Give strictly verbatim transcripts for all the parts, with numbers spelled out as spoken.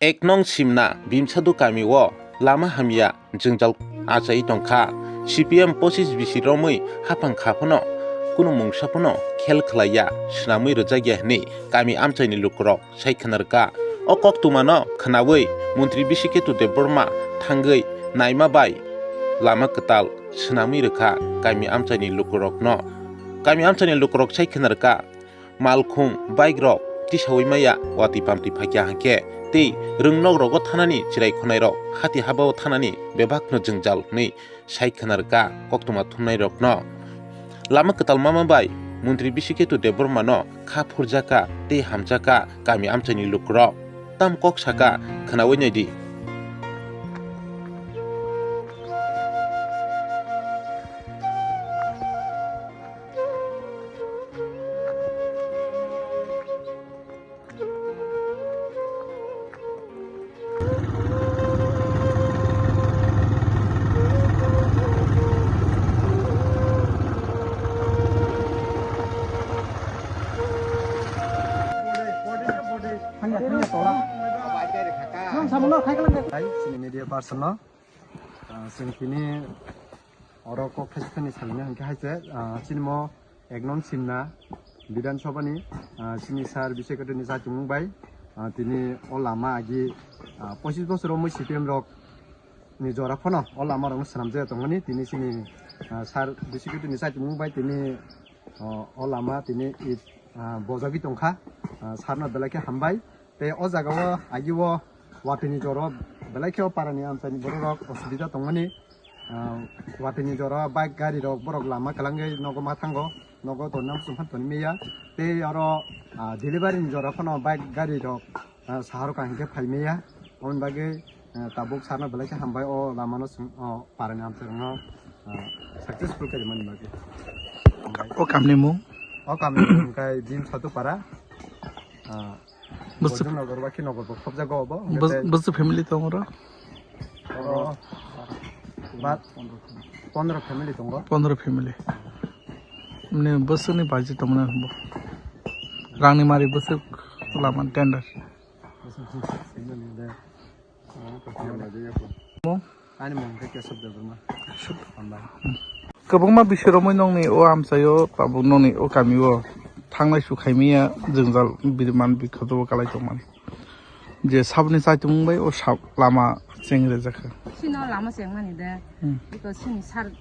Ek nong Simna Bimsadu kami o lama hamya jwngjal achai tongkha. C P M pochis bisi romwi haphang kha phano kunu mungsa phano khel khlaiya, swnamwi rwjakya hwnwi kami amchaini lukurok sai khna rwkha. O koktwmano khnawi Montri Bisiketu Debbarma thangwi naima bai lama kwtal swnamwi rwkha kami amchaini lukurokno. Kami amchaini lukurok sai khna rwkha, malkhung bike rok tisawi maya watwi pamtwi phaikha hwnkhe tei rwngnok rogo thanani chwrai khonai rok hati habao thanani bebakno jwngjal hwnwi sai khna rwkha koktwma thumnai rokno. Lama kwtal mama bai Montri Bisiketu Debbarmano kha phurjakha tei hamjakha kami amchaini lukurok. Tam kok saka khnawi naidi. Hai, chini media person no, ah, chwng tini oro kok thaisa thani salina hwnkhe hai se, ah, chini mo Ek nong Simna Bidhan Sabha ni, ah, chini sir Bisiketu ni chachimung bai, ah, tini o lama agi, ah, pochis bosor o mui C P M rok ni jora phano o lama rok no swnam jaya tongmani, tini chini, ah, sir Bisiketu ni chachimung bai tini, oh, o lama tini it, ah, bojagwi tongkha, ah, sir no belai khe hambai. Tei o jaga o agi o watwi ni jora o belai khe o para ni amchai ni borok rok osubida tongmani. Ah, watwi ni jora o bike gari rok borok lama kwlangwi nogo ma thango, nogo tonna muchung phan toni maya. Tei oro, ah, delivery ni jora phano bike gari rok, ah, sahar o kaham khe phai maya. Aboni bagwi, ah, tabuk sir no belai khe hambai o lama no chwng, o para ni amchai rok no, ah, successful khe rimani bagwi. O kam ni mung? O kam ni mung khe Bimsadu para. Ah, Bwswk Bojong nogor ba ki nogor bo khobjago obo. Bwswk family tongo oro? Oro ba pondro family tongo. Pondro family. Mane bwswkni budget tongmani bo. Rangni mari bwswk lama tender. Mo? Ani mung khe Kesab Debbarma. Hambai. Kwbangma bisi romwi nongni o amchaio tabuk nongni o kamio thanglai su khaimaya jwngjal biriman bikhoto kalai tongmani. Je sabni chaitumung bai o sab lama cheng rejakha. Sino lama chengmani de. Hmm. Biko sini sar,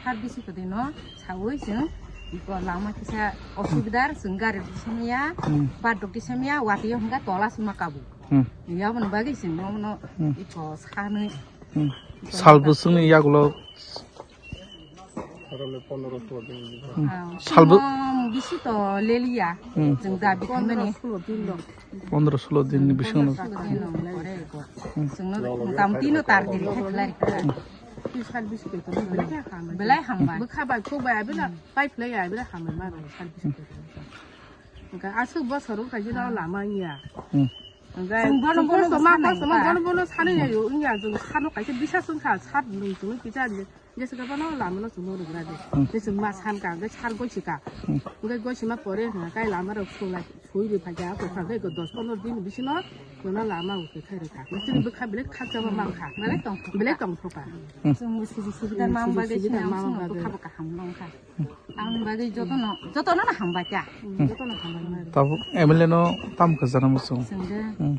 sar bisi kodi no sawi chwng. Biko lama kisa osubidar chwng gari di samya, hmm, bat dok di samya, watio hwnga tola sima kabu. Hmm. Yaboni bagwi chwng nono, hmm, iko sanwi. Hmm. Sal bwswkni yagulo. Hmm. Ah, salbo- sino bisi to leliya. Hmm. Chwng dabi khaimani. Pondro sulo din ni bisingo. Pondro sulo din no pore ko. Hmm. Chwngno motamoti no tar din khe khlai kha. Hmm. Belai hambai. Bwkha bai khuk bai abila pipe lai abila hambai ma bai sal bisi. Hwnkhe aswk bosor wngkha jino lama wngya. Hmm. Hwnkhe chwng bono, bono chwng ma sanai kosoma, wngkha. Bono, bono sanai ya, wngya, chwng sano kaisa bisas wngkha, sat nung chwngno kisa je, jesa khe bono lama no chwngno rwgra de. Hmm. Je chwng ma san ka, hwnkhe sar goi sika. Hmm. Hwnkhe goi sima pore hwnkha kai lama rok sulai, sui rwi phaikha, kokha khe dos pondro din bisino, bono lama uke khai rwkha. Nini bwkha belai khakchangma mankha. Belai tong, belai tongthokha. Hmm. Chwng suju subida mang bagwi, subida mang bagwi. Bwkha bwkha ham mankha. Ang bagwi jotono, jotono no hambai kha. Hmm, jotono hambai ma. Tabuk M L A no tam khajana muchung. Chwng de. Hmm.